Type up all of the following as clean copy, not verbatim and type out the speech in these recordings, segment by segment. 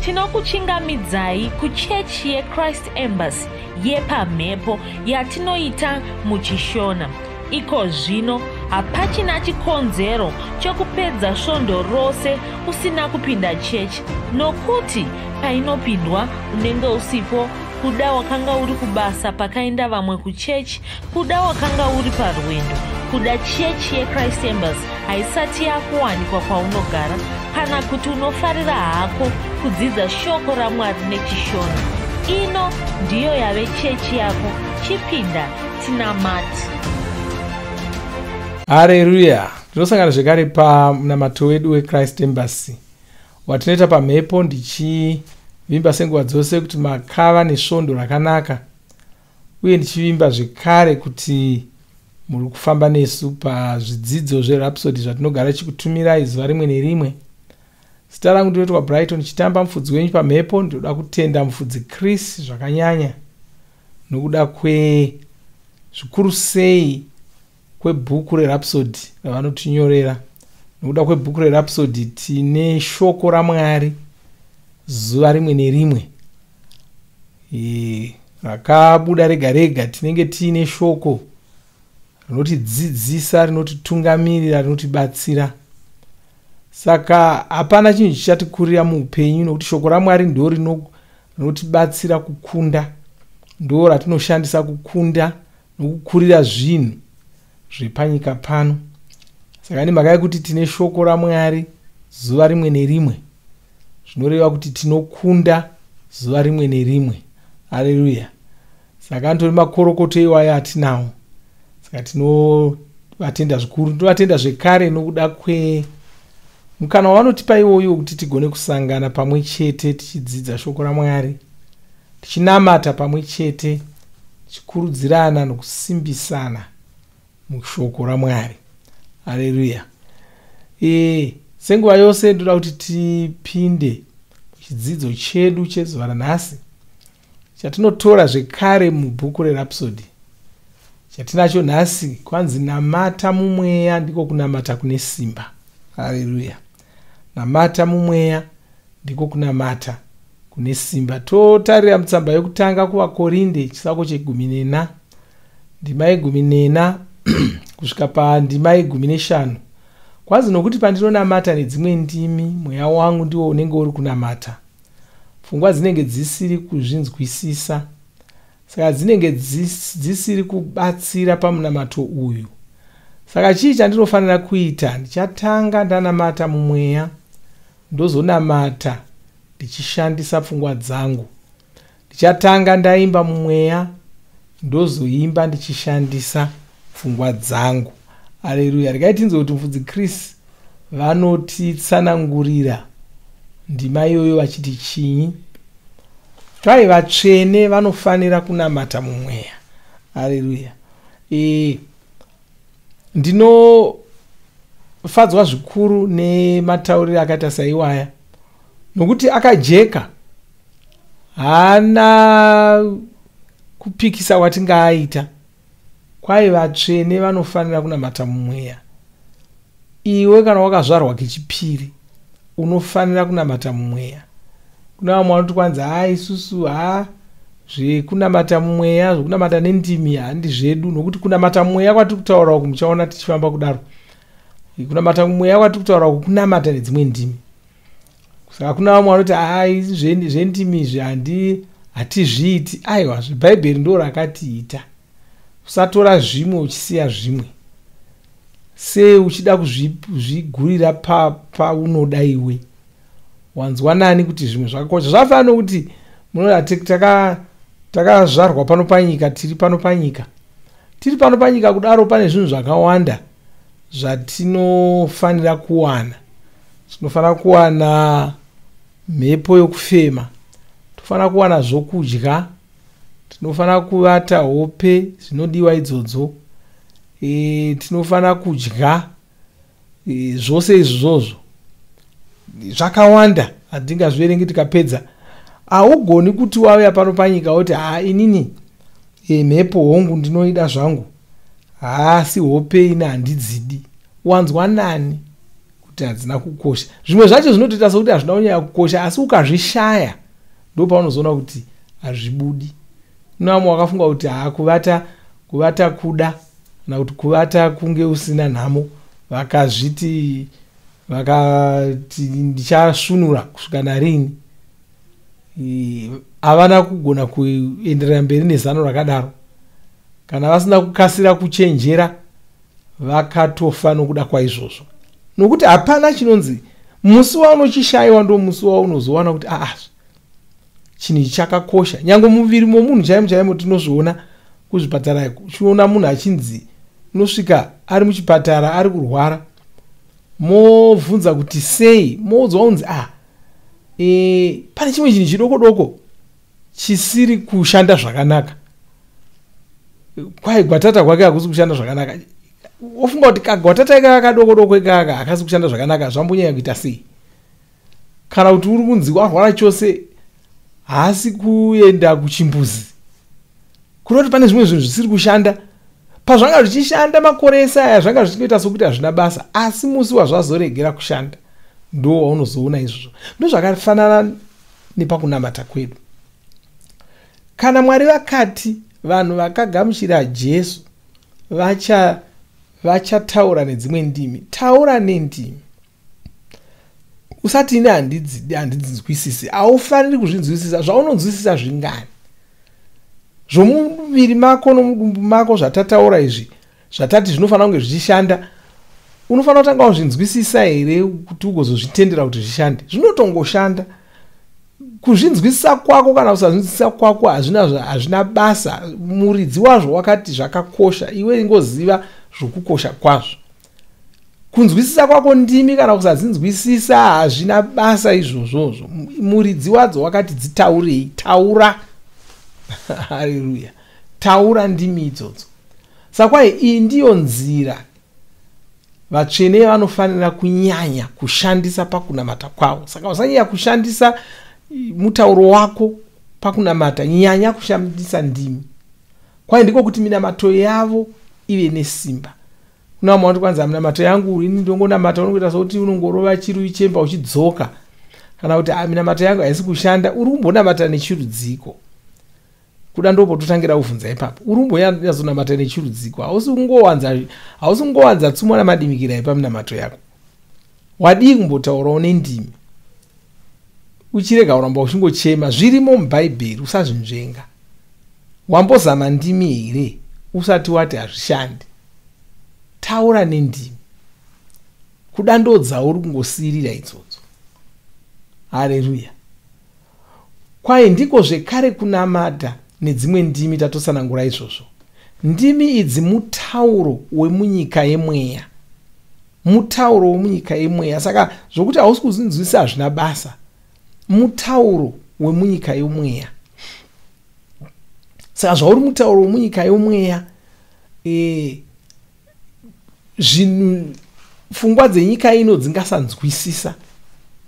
Tinokuchingamidzai kuchechi yeChrist Embassy yepamhepo yatinoita muChishona. Iko zvino hapachina chikonzero chokupedza svondo rose usina kupinda chechi nokuti painopindwa unenge usipo. Kuda wakanga uri kubasa pakaenda vamwe kuchechi, kuda wakanga uri parwendo, kuda chechi yeChrist Embassy haisati yakuwanikwa kwaunogara, kana kuti unofarira hako kudzidza shoko raMwari neChishona. Ino ndiyo yave chechi yako, chipinda tinamate. Hareruya! Tinosangana zvekare pamunamato wedu weChrist Embassy watinoita pamhepo, ndichivimba senguva dzose kuti makava nesvondo rakanaka, uye ndichivimba zvekare kuti muri kufamba nesu pazvidzidzo zveRhapsody zvatinogara chikutumirai zuva rimwe nerimwe. Zita rangu ndinoitwa Brighton Chitamba, mufudzi wenyu pamhepo. Ndinoda kutenda mufudzi Chris zvakanyanya nokuda kwe zvikuru sei kwebhuku reRhapsody ravanotinyorera. Nokuda kwebhuku reRhapsody tine shoko raMwari zuva rimwe nerimwe rakabuda rega rega. Tinenge tiine shoko rinotidzidzisa, rinotitungamirira, rinotibatsira. Saka hapana chinhu chichatikurira muupenyu, nokuti shoko raMwari ndo rinotibatsira kukunda, ndo ratinoshandisa kukunda nokukurira zvinhu zvepanyika pano. Saka nemhaka yekuti tine shoko raMwari zuva rimwe nerimwe, zvinoreva kuti tinokunda zuva rimwe nerimwe. Hareruya! Saka anotori makorokoto iwayo atinawo. Saka tinovatenda zvikuru, tinovatenda zvekare nokuda kwe mukana wavanotipa iwoyo wekuti tigone kusangana pamwe chete tichidzidza shoko raMwari, tichinamata pamwe chete, tichikurudzirana nokusimbisana mushoko raMwari. Hareruya! Senguva yose ndoda kuti tipinde muchidzidzo chedu chezuva ranhasi, chatinotora zvekare mubhuku reRhapsody. Chatinacho nhasi kwanzi namata mumweya ndiko kunamata kune simba. Hareruya! Namata mumweya ndiko kunamata kune simba. Totarira mutsamba yokutanga kuvaKorinde, chisako chegumi nena, ndima yegumi nena kusvika pandima yegumi neshanu. Kwanzi, nokuti pandinonamata nedzimwe ndimi, mweya wangu ndiwo unenge uri kunamata, pfungwa dzinenge dzisiri kuzvinzwisisa, saka dzinenge dzisiri kubatsira pamunamato uyu. Saka chii chandinofanira kuita? Ndichatanga ndanamata mumweya, ndozonamata ndichishandisa pfungwa dzangu. Ndichatanga ndaimba mumweya, ndozoimba ndichishandisa pfungwa dzangu. Aleluya! Regai tinzwe kuti mufudzi Chris vanotitsanangurira ndima iyoyo vachiti chinyi. Kwai vatsvene vanofanira kunamata mumweya. Aleluya! Ndinofadzwa zvikuru nematauriro akaita saiwaya, nokuti akajeka, haana kupikisa kwatingaaita. Kwai vatsvene vanofanira kunamata mumweya. Iwe kana wakazvarwa kechipiri unofanira kunamata mumweya. Kuna vamwe vanoti kwanzi, ha, isusu ha, zvekunamata mumweya, zvekunamata nendimi handi zvedu, nokuti kunamata mumweya kwatiri kutaura uku, muchaona tichifamba kudaro, kunamata mumweya kwatiri kutaura uku kunamata nedzimwe ndimi. Saka kuna vamwe vanoti, hai, zvendimi izvi handi, hatizviiti. Aiwa, zvebhaibheri ndo rakatiita. Usatora zvimwe uchisiya zvimwe, sei uchida kuzvigurira paunoda iwe? Wanzwa nani kuti zvimwe zvakakosha? Zvafanana nokuti munoona takazvarwa pano panyika, tiri pano panyika, tiri pano panyika kudaro, pane zvinhu zvakawanda zvatinofanira kuwana. Tinofanira kuwana mhepo yokufema, tofanira kuwana zvokudya, tinofanira kuvata hope dzinodiwa idzodzo, tinofanira kudya. Zvose izvozvo zvakawanda, hatingazviverengi tikapedza. Haugoni kuti wauya pano panyika woti, ha, inini mhepo hongu ndinoida zvangu, haasi hope ini handidzidi. Wanzwa nani kuti kuti hadzina kukosha. Zvimwe zvacho zvinotoita sokuti hazvina kunyanya kukosha, asi ukazvishaya ndopaunozoona kuti hazvibudi. Kune vamwe vakafunga kuti haa, kuvata kuda, kana kuti kuvata kunge usina nhamo, vakazviti vakati ndichasvunura kusvika narini. Havana kugona kuenderera mberi nezano rakadaro. Kana vasina kukasira kuchenjera, vakatofa nokuda kwaizvozvo, nokuti hapana chinonzi musi waunochishayiwa ndo musi waunozowana kuti aa, chinhu ichi chakakosha. Nyange muviri momunhu chaimo chaimo, tinozviona kuzvipatara, uchiona munhu achinzi unosvika ari muchipatara ari kurwara, mobvunza kuti sei, moudzwa kunzi pane chimwe chinhu chidoko doko chisiri kushanda zvakanaka. Kwai gwatata kwake hakusi kushanda zvakanaka. Wofunga kuti kagwatata ikaka kadoko doko ikaka hakasi kushanda zvakanaka, zvambonyanya kuita sei? Kana kuti uri kunzi warwara chose, haasi kuenda kuchimbuzi, kureva kuti pane zvimwe zvinhu zvisiri kushanda. Pazvanga zvichishanda makore ese aya, zvanga zvichingoita sokuti hazvina basa, asi musi wazvazoregera kushanda ndo waunozoona izvozvo. Ndozvakafanana nepakunamata kwedu. Kana Mwari vakati vanhu vakagamuchira Jesu vachataura nedzimwe ndimi, taura nendimi. Usati ine handidzinzwisisi. Haufaniri kuzvinzwisisa. Zvaunonzwisisa zvingani zvomuviri mako nomudumbu mako? Zvatataura izvi, zvatati zvinofanira kunge zvichishanda, unofanira kutanga wazvinzwisisa here kuti ugozozvitendera kuti zvishande? Zvinotongoshanda. Kuzvinzwisisa kwako kana kusazvinzwisisa kwako hazvina basa. Muridzi wazvo wakati zvakakosha, iwe ingoziva zvokukosha kwazvo. Kunzwisisa kwako ndimi kana kusadzinzwisisa hazvina basa izvozvozvo. Muridzi wadzo wakati dzitaurei, taura. Haleluya! Taura ndimi idzodzo. Saka kwai iyi ndiyo nzira vatsvene vanofanira kunyanya kushandisa pakunamata kwavo. Saka usanyanya kushandisa mutauro wako pakunamata, nyanya kushandisa ndimi. Kwai ndiko kuti minamato yavo ive nesimba. Kuna vamwe vanoti kwanzi minamato yangu ini ndongonamata, unongoita sokuti unongorova chiruvi chemba uchidzoka, kana kuti minamato yangu haisi kushanda. Uri kumbonamata nechirudziko? Kuda ndopototangira kuvhunza ipapo. Uri kumbonyatsonamata nechirudziko? Hausi kungowanza tsumo namadimikira epaminamato yako? Wadii kumbotaurawo nendimi, uchirega kuramba uchingochema? Zvirimo mubhaibheri, usazvinzvenga. Wambozama ndimi here usati wati hazvishandi? Taura nendimi. Kuda ndodzauri kungosiyirira idzodzo. Hareruya! Kwai ndiko zvekare kunamata nedzimwe ndimi, tatotsanangura izvozvo. Ndimi idzi mutauro wemunyika yemweya, mutauro wemunyika yemweya. Saka zvokuti hausi kuzinzwisisa hazvina basa. Mutauro wemunyika yomweya. Saka zvauri mutauro wemunyika yomweya, zvinhu pfungwa dzenyika ino dzingasanzwisisa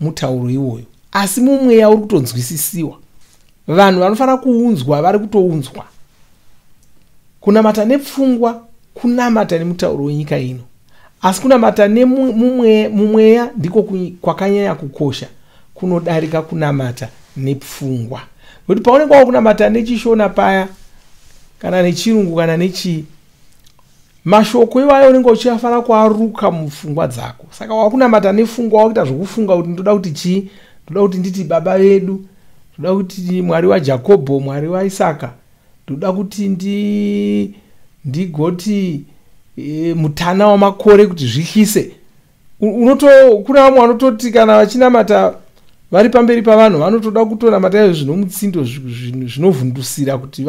mutauro iwoyo, asi mumweya uri kutonzwisisiwa. Vanhu vanofanira kuunzwa vari kutounzwa. Kunamata nepfungwa kunamata nemutauro wenyika ino, asi kunamata mumweya ndiko kwakanyanya kukosha kunodarika kunamata nepfungwa, nokuti paunenge wakunamata nechishona paya, kana nechirungu, kana nechii, mashoko iwayo unenge uchiafanira kuaruka mupfungwa dzako. Saka wakunamata nepfungwa, wakuita zvokufunga kuti ndoda kuti chii, ndoda kuti nditi Baba vedu, ndoda kuti Mwari waJakobho, Mwari waIsaka, ndoda kuti ndigoti mutana wamakore kuti zvihlise. Unoto kuna vamwe vanototi kana vachinamata vari pamberi pavanhu, vanotoda kutonamata izvo zvinomutsindo, zvinovhundusira, kuti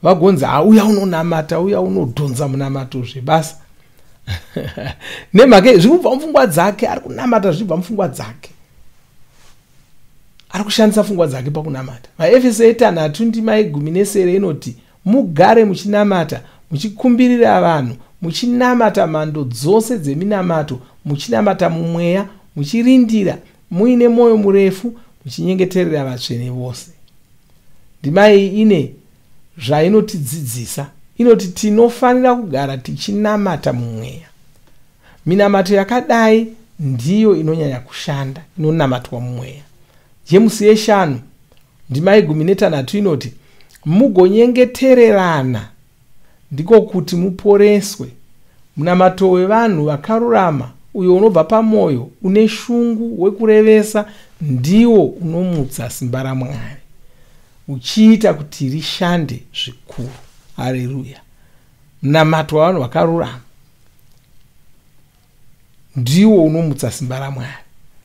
vagonzi auya unonamata, uya unodhonza munamato zvebasa. Nemhaka zviri kubva mupfungwa dzake, ari kunamata zvichibva mupfungwa dzake, ari kushandisa pfungwa dzake pakunamata. VaEfeso 3 ndima ye17 inoti mugare muchinamata, muchikumbirira vanhu, muchinamata mhando dzose dzeminamato, muchinamata mumweya, muchirindira muine mwoyo murefu, muchinyengeterera vatsvene vose. Ndima iyi ine zvainotidzidzisa. Inoti tinofanira kugara tichinamata mumweya. Minamato yakadai Ndiyo inonyanya kushanda, inonamatwa mumweya. Jemusi yeshanu ndima ye13 inoti, mugonyengetererana, ndiko kuti muporeswe. Munamato wevanhu vakarurama uyo unobva pamwoyo une shungu wekurevesa ndiwo unomutsa simba raMwari, uchiita kuti rishande zvikuru. Hareruya! Munamato wavanhu vakarurama ndiwo unomutsa simba raMwari.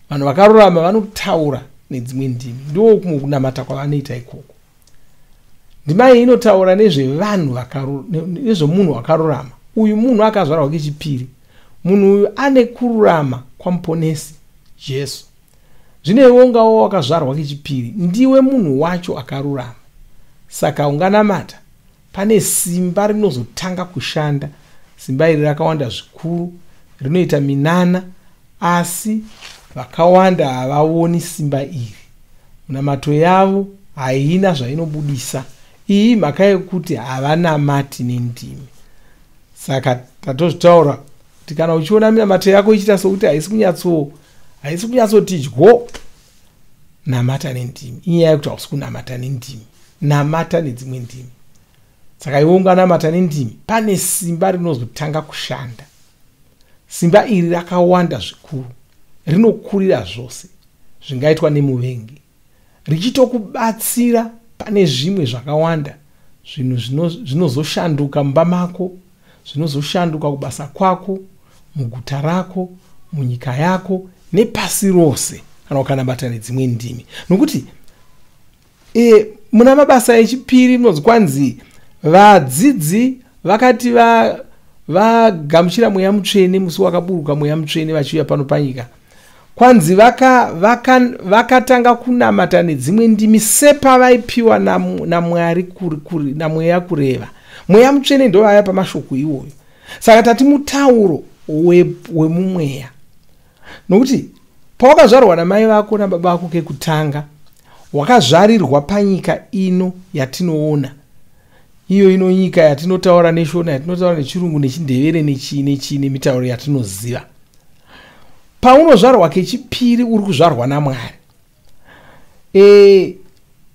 Vanhu vakarurama vanotaura nedzimwe ndimi, ndiwo kumwe kunamata kwavanoita ikoko. Ndima iyi inotaura nezvevanhu, nezvemunhu wakarurama. Uyu munhu akazvarwa kechipiri. Munhu uyu ane kururama kwaMuponesi Jesu. Zvino iwe ungawo wakazvarwa kechipiri, ndiwe munhu wacho akarurama. Saka unganamata, pane simba rinozotanga kushanda. Simba iri rakawanda zvikuru, rinoita minana, asi vakawanda havaoni simba iri. Munamato yavo haina zvainobudisa. Iyi imhaka yekuti havanamati nendimi. Saka tatozvitaura kuti kana uchiona minamato yako ichiita sokuti haisi kunyatsoti dyo, namata nendimi. Inyaya yekuti hausi kunamata nendimi, namata nedzimwe ndimi. Saka iwe unganamata nendimi, pane simba rinozotanga kushanda. Simba iri rakawanda zvikuru, rinokurira zvose zvingaitwa nemuvengi, richitokubatsira pane zvimwe zvakawanda. Zvinhu zvinozoshanduka mumba mako, zvinozoshanduka kubasa kwako, muguta rako, munyika yako nepasi rose, kana ukanamata nedzimwe ndimi. Nokuti muna Mabasa echipiri munonzi kwanzi vadzidzi vakati vagamuchira Mweya Mutsvene musi wakaburuka Mweya Mutsvene vachiuya pano panyika, kwanzi vakatanga kunamata nedzimwe ndimi sepavaipiwa naMwari naMweya kureva. Mweya Mutsvene ndo vaya pamashoko iwoyo. Saka tati mutauro wemumweya, nokuti pawakazvarwa namai vako nababa vako kekutanga, wakazvarirwa panyika ino yatinoona iyo ino nyika yatinotaura neShona, yatinotaura neChirungu, neChindevere, nechii nechii, nemitauro yatinoziva. Paunozvarwa kechipiri uri kuzvarwa naMwari.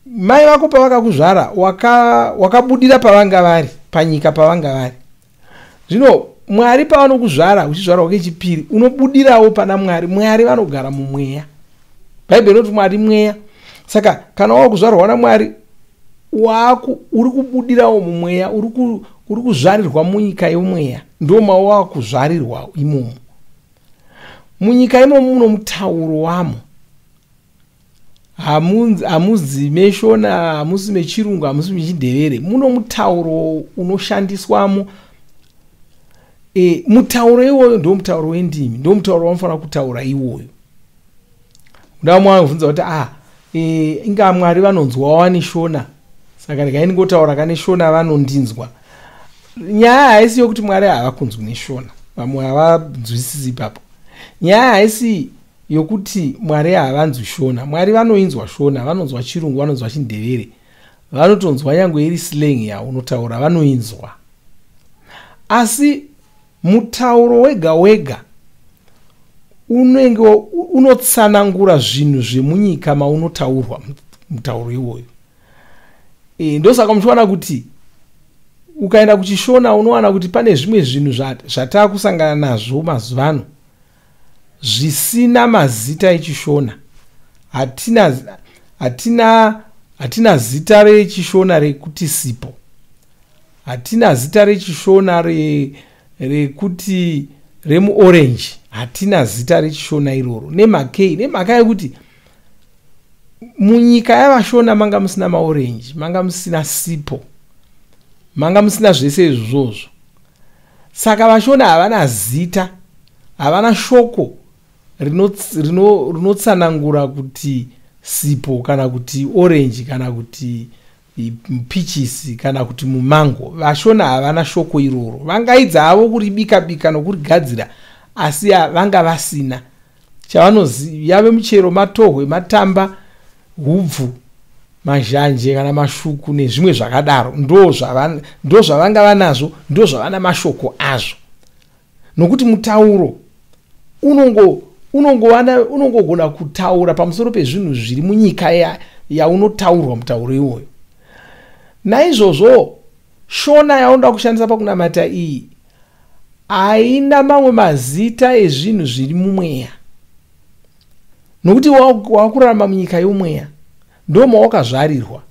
Mai vako pavakakuzvara wakabudira pavanga vari, panyika pavanga vari. Zvino Mwari pavanokuzvara uchizvarwa kechipiri, unobudirawo pana Mwari. Mwari vanogara mumweya. Bhaibheri rinoti Mwari mweya. Saka kana wakuzvarwa naMwari, uri kubudirawo mumweya, uri kuzvarirwa munyika yomweya. Ndo mawakuzvarirwa imomo. Munyika imomo muno mutauro wamo. Hamuzi meShona, hamusi meChirungu, hamusi meChindevere. Muno mutauro unoshandiswamo. Mutauro iwoyo ndo mutauro wendimi, ndo mutauro wamufanira kutaura iwoyo. Ndamwe vanobvunza kuti inga Mwari vanonzwa wani Shona, saka regai ndingotaura kane Shona vanondinzwa. Nyaya haisi yokuti Mwari havakunzwi neShona, vamwe havanzwisisi ipapo. Nyaya haisi yokuti Mwari havanzwi Shona. Mwari vanoinzwa Shona, vanonzwa Chirungu, vanonzwa Chindevere, vanotonzwa nyangwe iri slang yaunotaura, vanoinzwa. Asi mutauro wega wega unenge unotsanangura zvinhu zvemunyika maunotaurwa mutauro iwoyo. Ndosaka muchiwana kuti ukaenda kuChishona unowana kuti pane zvimwe zvinhu zvataakusangana nazvo mazuva ano zvisina mazita eChishona. Hatina zita reChishona rekuti sipo, hatina zita reChishona rekuti remuorange, hatina zita reChishona iroro. Nemhakei? Nemhaka yekuti munyika yavaShona manga musina maorange, manga musina sipo, manga musina zvese izvozvo. Saka vaShona havana zita, havana shoko rinotsanangura kuti sipo kana kuti orange kana kuti pichisi kana kuti mumango. VaShona havana shoko iroro. Vangaidza havo kuribika bika nokurigadzira, asi vanga vasina chavanoziva. Yave muchero, matohwe, matamba, hubvu, mazhanje kana mashuku nezvimwe zvakadaro, ndo zvavanga vanazvo, ndo zvavana mashoko azvo. Nokuti mutauro Unongogona kutaura pamusoro pezvinhu zviri munyika yaunotaurwa mutauro iwoyo. Naizvozvo Shona yaunoda kushandisa pakunamata iyi haina mamwe mazita ezvinhu zviri mumweya, nokuti wakurarama munyika yomweya, ndo mawakazvarirwa.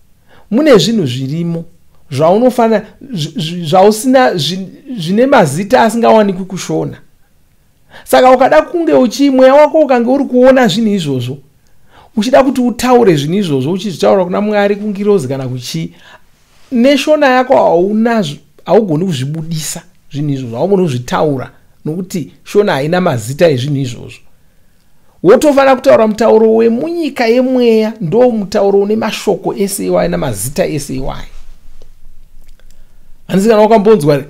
Mune zvinhu zvirimo zvaunofanira, zvausina, zvine mazita asingawanikwi kuShona. Saka ukada kunge uchi mweya wako ukange uri kuona zvinhu izvozvo, uchida kuti utaure zvinhu izvozvo, uchizvitaura kuna Mwari, kungirozi kana kuchii, neShona yako haugoni kuzvibudisa zvinhu izvozvo, haugoni kuzvitaura, nokuti Shona haina mazita ezvinhu izvozvo. Wotofanira kutaura mutauro wemunyika yemweya, ndo mutauro une mashoko ese iwayo namazita ese iwayo. Handisi kana wakambonzwa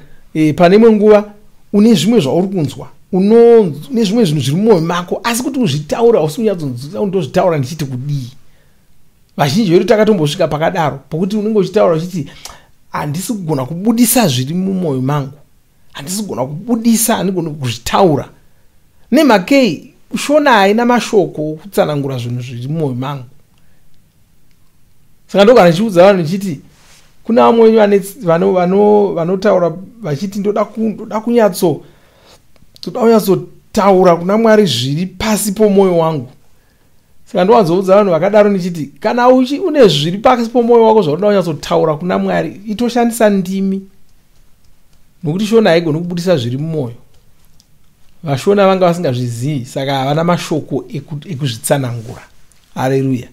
pane imwe nguva une zvimwe zvauri kunzwa, une zvimwe zvinhu zviri mumwoyo mako, asi kuti uzvitaura hausi kunyatsonzwa ndozvitaura ndichiti kudii. Vazhinji vedu takatombosvika pakadaro pokuti unenge uchitaura uchiti handisi kugona kubudisa zviri mumwoyo mangu, handisi kugona kubudisa, handigoni kuzvitaura. Nemhakei? Shona haina mashoko okutsanangura zvinhu zviri mumwoyo mangu. Saka ndogara ndichiudza vanhu ndichiti kuna vamwe venyu vanotaura vachiti ndoda kunyatsotaura kuna Mwari zviri pasi pomwoyo wangu. Saka ndowanzoudza vanhu vakadaro ndichiti kana une zviri pasi pomwoyo wako zvaunoda kunyatsotaura kuna Mwari, itoshandisa ndimi, nokuti Shona haigoni kubudisa zviri mumwoyo. VaShona vanga vasingazvizivi, saka havana mashoko ekuzvitsanangura. Haleluya.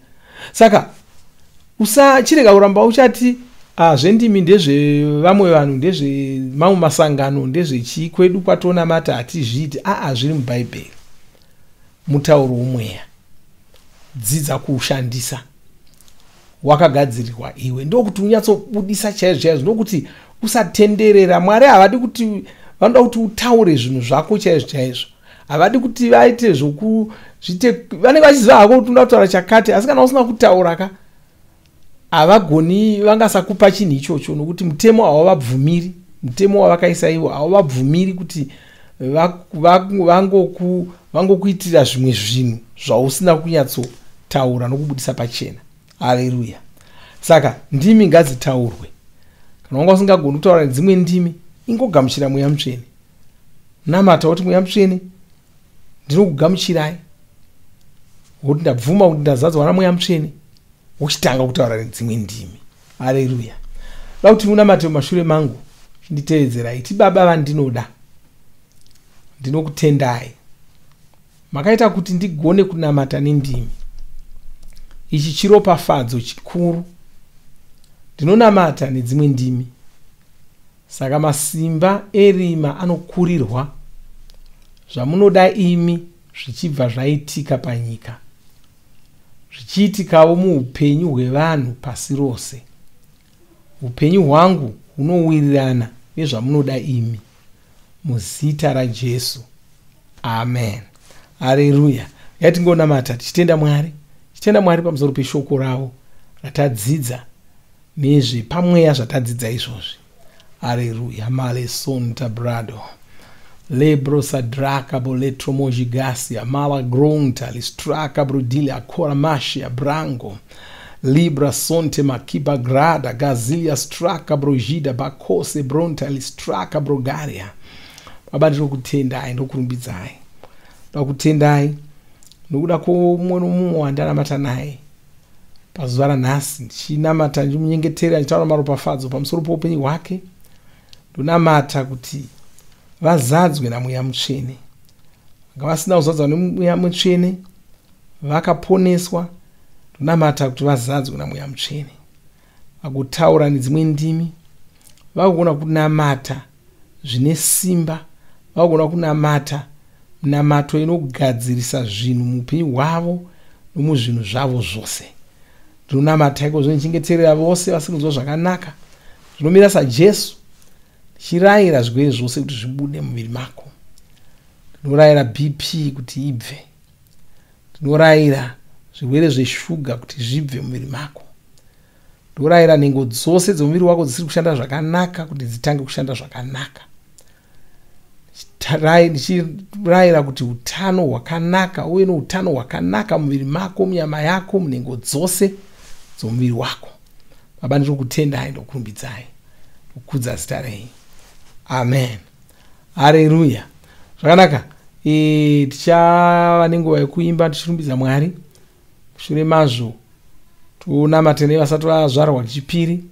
Saka usachirega kuramba uchati zvendimi ndezvevamwe vanhu, ndezvemamwe masangano, ndezvechii, kwedu kwatonamata hatizviiti. Zviri muBhaibheri, mutauro womweya. Dzidza kuushandisa, wakagadzirirwa iwe, ndokuti unyatsobudisa chaizvo chaizvo, ndokuti usatenderera. Mwari havadi kuti, vanoda kuti utaure zvinhu zvako chaizvo chaizvo. Havadi kuti vaite zvokuzvite, vanenge vachiziva hako kuti unoda kutaura chakati, asi kana usina kutaura ka, havagoni, vangasakupa chinhu ichocho, nokuti mutemo hawavabvumiri, mutemo wavakaisa ivo hawavabvumiri kuti vangokuitira zvimwe zvinhu zvausina kunyatsotaura nokubudisa pachena. Haleluya. Saka ndimi ngadzitaurwe. Kana wanga usingagoni kutaura nedzimwe ndimi, ingogamuchira Mweya Mutsvene. Namata kuti Mweya Mutsvene, ndinokugamuchirai, wokuti ndabvuma kuti ndazadzwa naMweya Mutsvene, wochitanga kutaura nedzimwe ndimi. Haleluya. Da kuti unamate mumashure mangu, chinditevedzerai. Ti Baba vandinoda, ndinokutendai, makaita kuti ndigone kunamata nendimi. Ichi chiropafadzo chikuru. Ndinonamata nedzimwe ndimi, saka masimba erima anokurirwa, zvamunoda imi zvichibva zvaitika panyika, zvichiitikawo muupenyu hwevanhu pasi rose. Upenyu hwangu hunowirirana nezvamunoda imi, muzita raJesu, amen. Haleluya. Yatingonamata tichitenda Mwari, tichitenda Mwari pamusoro peshoko ravo ratadzidza, nezvepamweya zvatadzidza izvozvi. Haleluya. Malesonta brado lebro sadraka boletromojigasia malagronta listraka brudilia koramashia brango libra sonte makiba grada gazilia straka brojida bakose bronta listraka brogaria. Baba, ndinokutendai, ndokurumbidzai, ndakutendai nokuda kwomumwe nomumwe wandanamata naye pazuva ranhasi, ndichinamata, ndichimunyengetera, ndichitaura maropafadzo pamusoro poupenyu hwake. Ndonamata kuti vazadzwe naMweya Mutsvene. Vanga vasina kuzadzwa neMweya Mutsvene vakaponeswa, ndonamata kuti vazadzwe naMweya Mutsvene, vagotaura nedzimwe ndimi, vagogona kunamata zvine simba, vagogona kunamata minamato inogadzirisa zvinhu muupenyu hwavo nomuzvinhu zvavo zvose. Ndinonamata ikozvo ndichingeterera vose vasiri kunzwa zvakanaka. Ndinomira saJesu ndichirayira zvirwere zvose kuti zvibude muviri mako. Ndinorayira BP kuti ibve. Ndinorayira zvirwere zveshuga kuti zvibve muviri mako. Ndinorayira nhengo dzose dzomuviri wako dzisiri kushanda zvakanaka kuti dzitange kushanda zvakanaka. Ndichirayira kuti utano hwakanaka uye noutano hwakanaka muviri mako, munyama yako, munhengo dzose dzomuviri wako. Baba, ndinokutendai, ndokurumbidzai, ndokudza zita renyu. Amen. Hareruya. Zvakanaka. Tichava nenguva yekuimba tichirumbidza Mwari. Mushure mazvo tonamata nevasati vazvarwa kechipiri.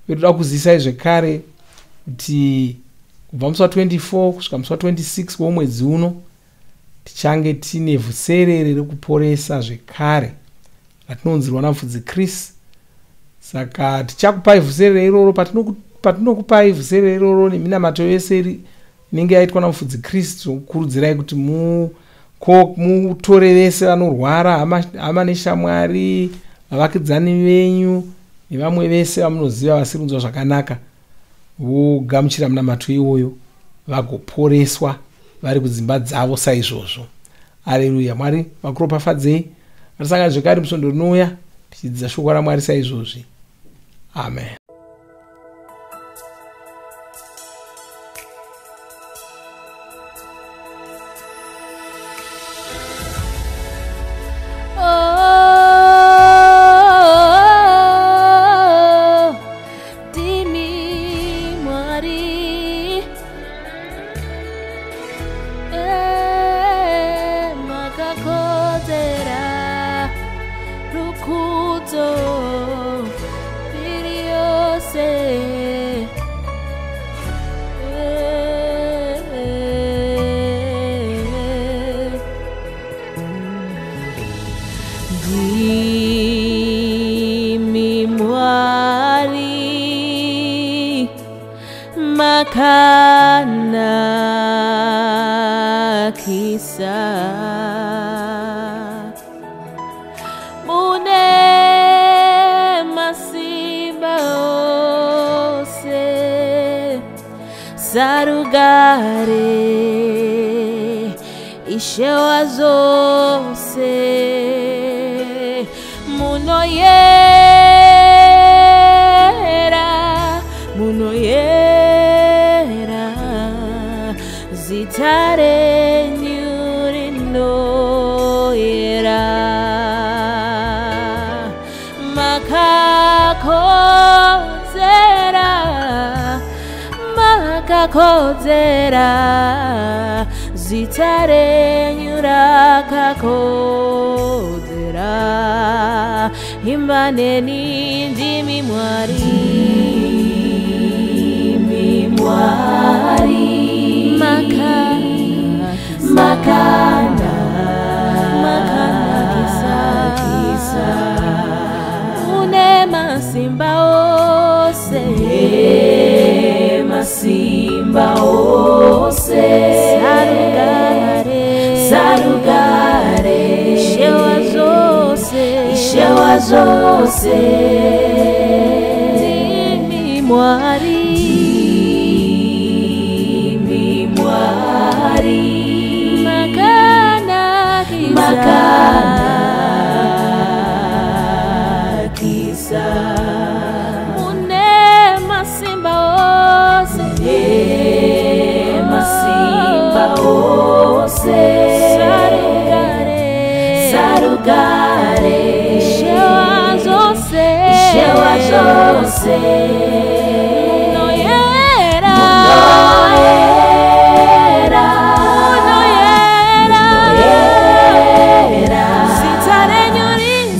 Uye toda kuzisai zvekare kuti kubva musi wa24 kusvika musi wa26 womwedzi uno tichange tine vhuserere rekuporesa zvekare ratinonzirwa naMufudzi Chris. Saka tichakupai vhuserere iroro, patinokupai vhuserere iroro neminamato yese inenge yaitwa naMufudzi Chris, tinokurudzirai kuti mutore vese vanorwara, hama neshamwari, vavakidzani venyu nevamwe vese vamunoziva vasiri kunzwa zvakanaka, vogamuchira munamato iwoyo vagoporeswa vari kudzimba dzavo saizvozvo. Aleluya. Mwari vakuropafadzei. Ngatisangane zvekare musvondo rinouya tichidzidza shoko raMwari saizvozvi. Amen. Makanakisa mune masimba ose, sarugare Ishe wazose, munoyera, munoyera, zita renyu rinoyera. Makakodzera, makakodzera, zita renyu rakakodzera. Imbaneni ndimi Mwari, ndimi Mwari, makana makanakisa, mune masimba ose, mune masimba ose, sarugare, sarugare, Ishe wazose, Ishe wazose, ndimi Mwari, ndimi Mwari, makanakisa, makanakisa, mune masimba ose, mune masimba ose, sarugare, sarugare, Ishe wazose, Ishe wazose, munoyera, munoyera, munoyera, munoyera, zita renyu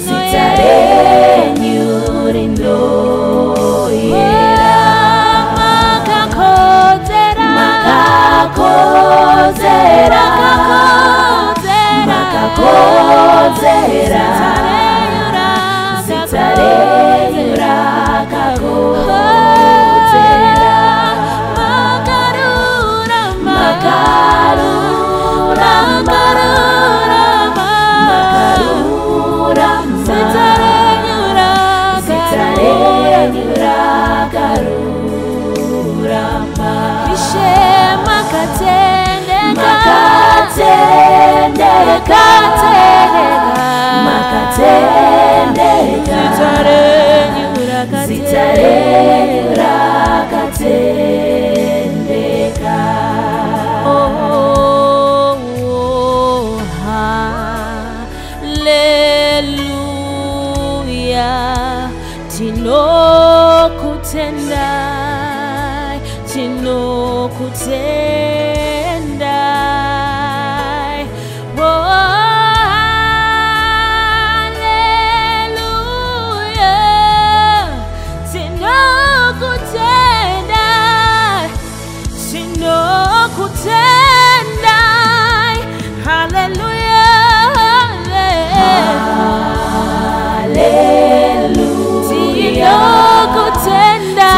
zita renyu rinoyera. Makakodzera, makakodzera, makakodzera, zita renyu rakakodzera. Makarurama, makarurama, makarurama, zita renyu zita renyu rakarurama. Ishe makatendeka, makatendeka, makatendeka, zita renyu zita renyu rakatendeka. Oh. Tinokutendai, tinokutendai. Oh, hallelujah. Tinokutendai, tinokutendai. Hallelujah. Tinokutenda,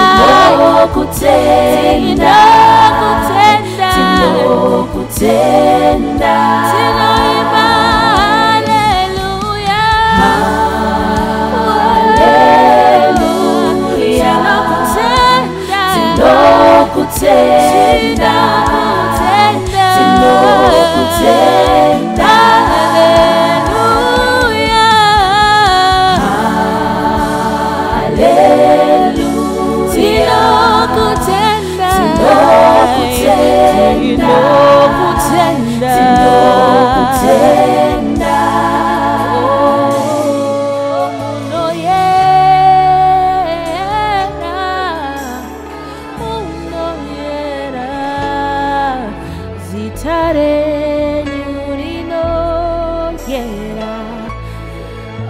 tinokutenda, tinoimba haleluya, haleluya. Tinokutenda, tinokutenda, haleluya, haleluya. Tinokutenda, tinokutenda, tinokutenda. Oh, munoyera, munoyera, zita renyu rinoyera.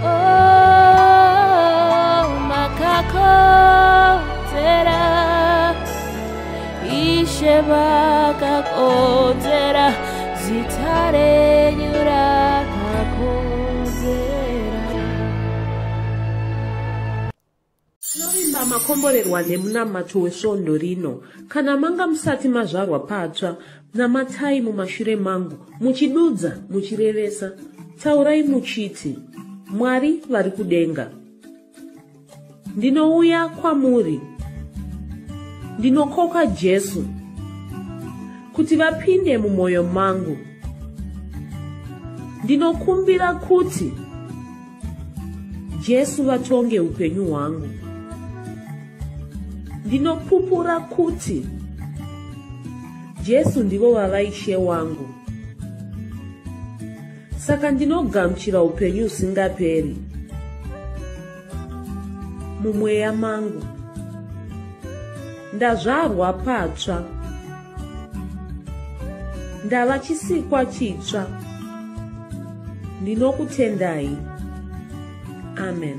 Oh, makakodzera, Ishe vakakodzera, zita renyu rakakodzera. Tinovimba makomborerwa nemunamato wesvondo rino. Kana manga musati mazvarwa patsva, namatai mumashure mangu, muchidudza, muchirevesa. Taurai muchiti, Mwari vari kudenga, ndinouya kwamuri, ndinokoka Jesu kuti vapinde mumwoyo mangu. Ndinokumbira kuti Jesu vatonge upenyu hwangu. Ndinopupura kuti Jesu ndivo vava Ishe wangu. Saka ndinogamuchira upenyu husingaperi mumweya mangu. Ndazvarwa patsva, ndava chisikwa chitsva. Ndinokutendai. Amen.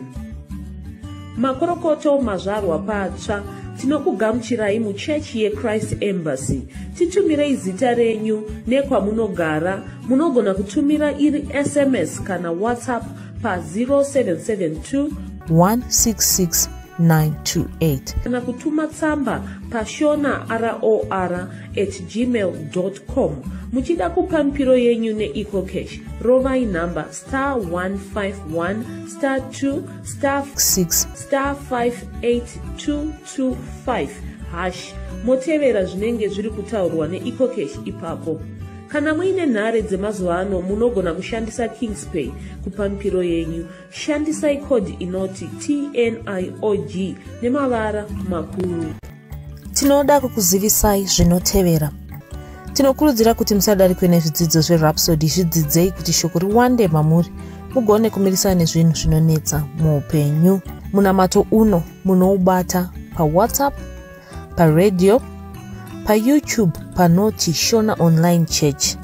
Makorokoto mazvarwa patsva, tinokugamuchirai muchechi yeChrist Embassy. Titumirei zita renyu nekwamunogara. Munogona kutumira iri SMS kana WhatsApp pa 0772 166 928 kana kutuma tsamba pashona ror@gmail.com. Muchida kupa mipiro yenyu neEcoCash, rovai nhamba star 151 star 2 star 6 star 58225 hash, motevera zvinenge zviri kutaurwa neEcoCash ipapo. Kana muine nhare dzemazuva ano, munogona kushandisa Kingspay kupa mipiro yenyu. Shandisai kodhi inoti TNIOG nemavara makuru. Tinoda kukuzivisai zvinotevera. Tinokurudzira kuti musadarikwe nezvidzidzo zveRhapsody. Zvidzidzei kuti shoko riwande mamuri, mugone kumirisana nezvinhu zvinonetsa muupenyu. Munamato uno munoubata paWhatsApp, paradio, paYouTube panoti Shona Online Church.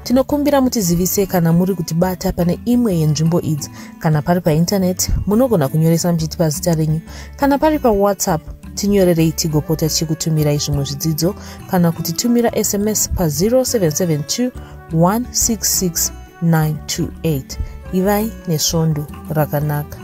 Tinokumbira mutizivise kana muri kutibata pane imwe yenzvimbo idzi. Kana pari paintaneti, munogona kunyoresa muchitipa zita renyu. Kana pari paWhatsApp, tinyorerei tigopota tichikutumirai zvimwe zvidzidzo, kana kutitumira SMS pa 0772 166 928. Ivai nesvondo rakanaka.